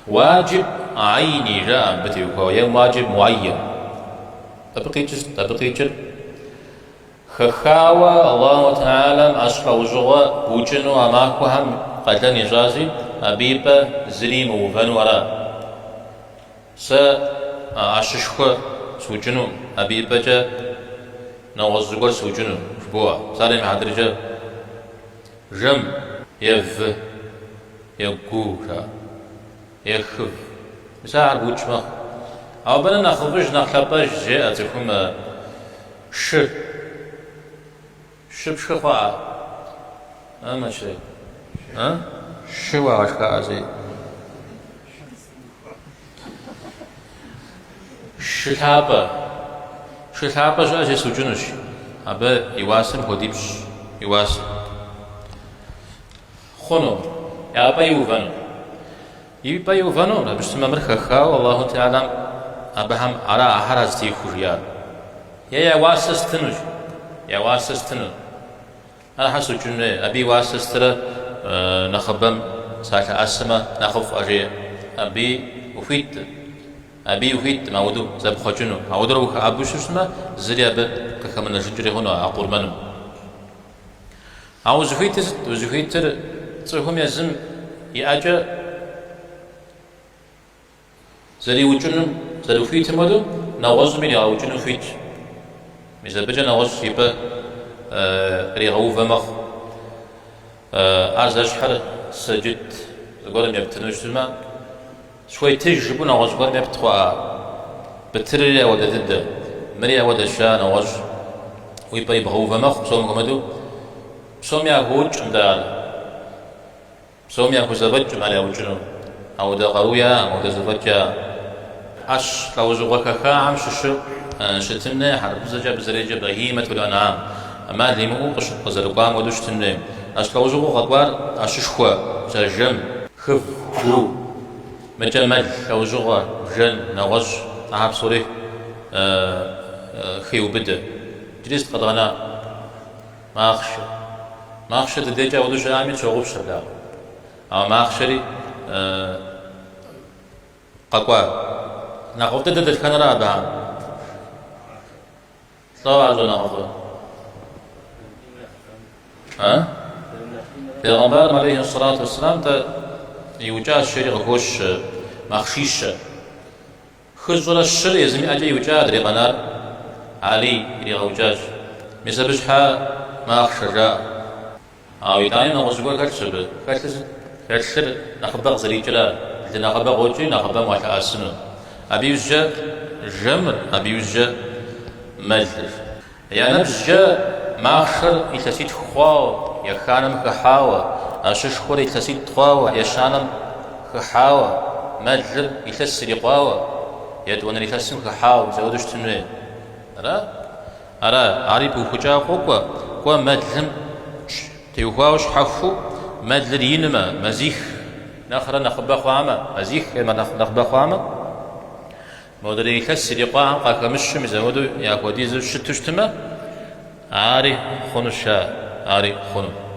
Уаджиб айни жаӏэ мыбы теухуауэ, е уаджиб муайян. Абы къикӏыр сыт? Абы къикӏыр хэхауэ Аллаху Тэхьэлам ӏэщ лӏэужьыгъуэ букӏыну а махуэхэм къалэн ищӏащи, абы и пӏэ зыри имыувэну ара. Сэ ӏэщышхуэ сукӏыну, абы и пӏэкӏэ нэгъуэщӏ зыгуэр сукӏыну, жыбоӏэ. Псалъэм и хьэтыркӏэ жэм е вы е гу жаӏэ, е хыв. Мис ахэр букӏ мэхъу. Ауэ абы нэхъыфӏыж, нэхъ лъапӏэж жеӏэ цӏыхум шы. Шы пшхы хъуа? А, Мэчрей? А? Шы уагъэшхаӏэ зэи? Шы лъапӏэ. Шы лъапӏэ щыӏэщи сукӏынущ. Абы и уасэм хуэдипщӏ и уасэ. Хъуну, я пӏэ иувэну. И пӏэ иувэну, абы щытмэ мыр хэхауэ Аллаху Теалэм абыхэм ара ахэр зытехуэу жиӏар. Е я уасэ стынущ, я уасэ стыну. Ахэр сукӏын хуей, абы и уасэ стырэ нэхъыбэм салъэӏэсмэ нэхъыфӏэ жеӏэ. Абыи ухуиткъым. Абыи ухуиткъым ауэдэу зэпхъуэкӏыну. Ауэдурэ ухэӏэбэу щытмэ, зыри абы къыхэмынэжынкӏэри хъуну а къурмэным. Ауэ узыхуитыр сыт? Узыхуитыр цӏыхум езым и ӏэкӏэ зэриукӏыным, зэрыхуитым хуэдэу, нэгъуэщӏым иригъэукӏыну хуитщ. Мис абыкӏэ нэгъуэщӏ и пӏэ къригъэувэ мэхъу. Ар зэщхьыр сэджыт зыгуэрым ептыну щытмэ, Схуетыж жыпӏэу нэгъуэщӏ гуэрым епт хъуӏэ? Бытырри ауэдэ дыдэ, мыри ауэдэщ, а нэгъуэщӏ уи пӏэ ибгъэувэ мэхъу, псом хуэмыдэу. Псоми яхуэукӏкъым дэ ар. Псоми яхузэфӏэкӏкъым ар яукӏыну. Ауэдэ къару яӏэкъым, ауэдэ зэфӏэкӏ яӏэкъым. ӏэщ лӏэужьыгъуэ хэхахэм щыщу щытын хуей, хьэрыпыбзэкӏэ абы зэреджэ бэхьимэтул анӏам. ӏэмал имыӏэу къызэрыкӏуам хуэдэу щытын хуей. ӏэщ лӏэужьыгъуэу къэкӏуар ӏэщышхуэ, жэм. Хыв, гу, мыкӏэ мэл лӏэужьыгъуэ, бжэн, нэгъуэщӏ, ахэр псори хеубыдэ. Иджыри сыт къэдгъэна? Махъшэ. Махъшэ дыдэкӏэ ауэдэу щыӏами тщогъупщэ дэ. Ауэ махъшэри къэкӏуа. Нэхъыфӏ дыдэ дэтхэнэра абыхэм? Лӏо ар щӏэнэхъыфӏыр? А? Пегъэмбарым алейхи сэлату уэсселам тӏэ иукӏащ жери къыхощ махъшищэ. Хыщӏрэ щыр езым и ӏэкӏэ иукӏа, адрей къэнар Алий иригъэукӏащ. Мис абы щхьа махъшэ жаӏэ. Ауэ итӏани нэгъуэщӏ зыгуэр хэлъщ абы. Хэлъыр сыт? Хэлъыр нэхъыбэ къызэрикӏра, лы нэхъыбэ къокӏри нэхъыбэм уалъэӏэсыну. Абы иужькӏэ жэмыр, абы иужькӏэ мэлыр. Я ныбжькӏэ махъшэр илъэситху хъуауэ, еханэм хыхьауэ, ӏэщышхуэр илъэситӏ хъуауэ, ещанэм хыхьауэ, мэлыр илъэс ирикъуауэ, етӏуанэрей илъэсым хыхьауэ, мис апхуэдэу щытын хуей. Ара? Ара, ари пыухыкӏауэ къокӏуэ, кӏуэ мэлым теухуауэ щхьэхуэу мэлыр инмэ, мазих нэхърэ нэхъыбэ хъуамэ, мазих е нэхъыбэ хъуамэ, модрей илъэс ирикъуахэм къахэмыщу мис апхуэдэу яхуэдизу щыту щытмэ, ари хъунущ, ари хъуну.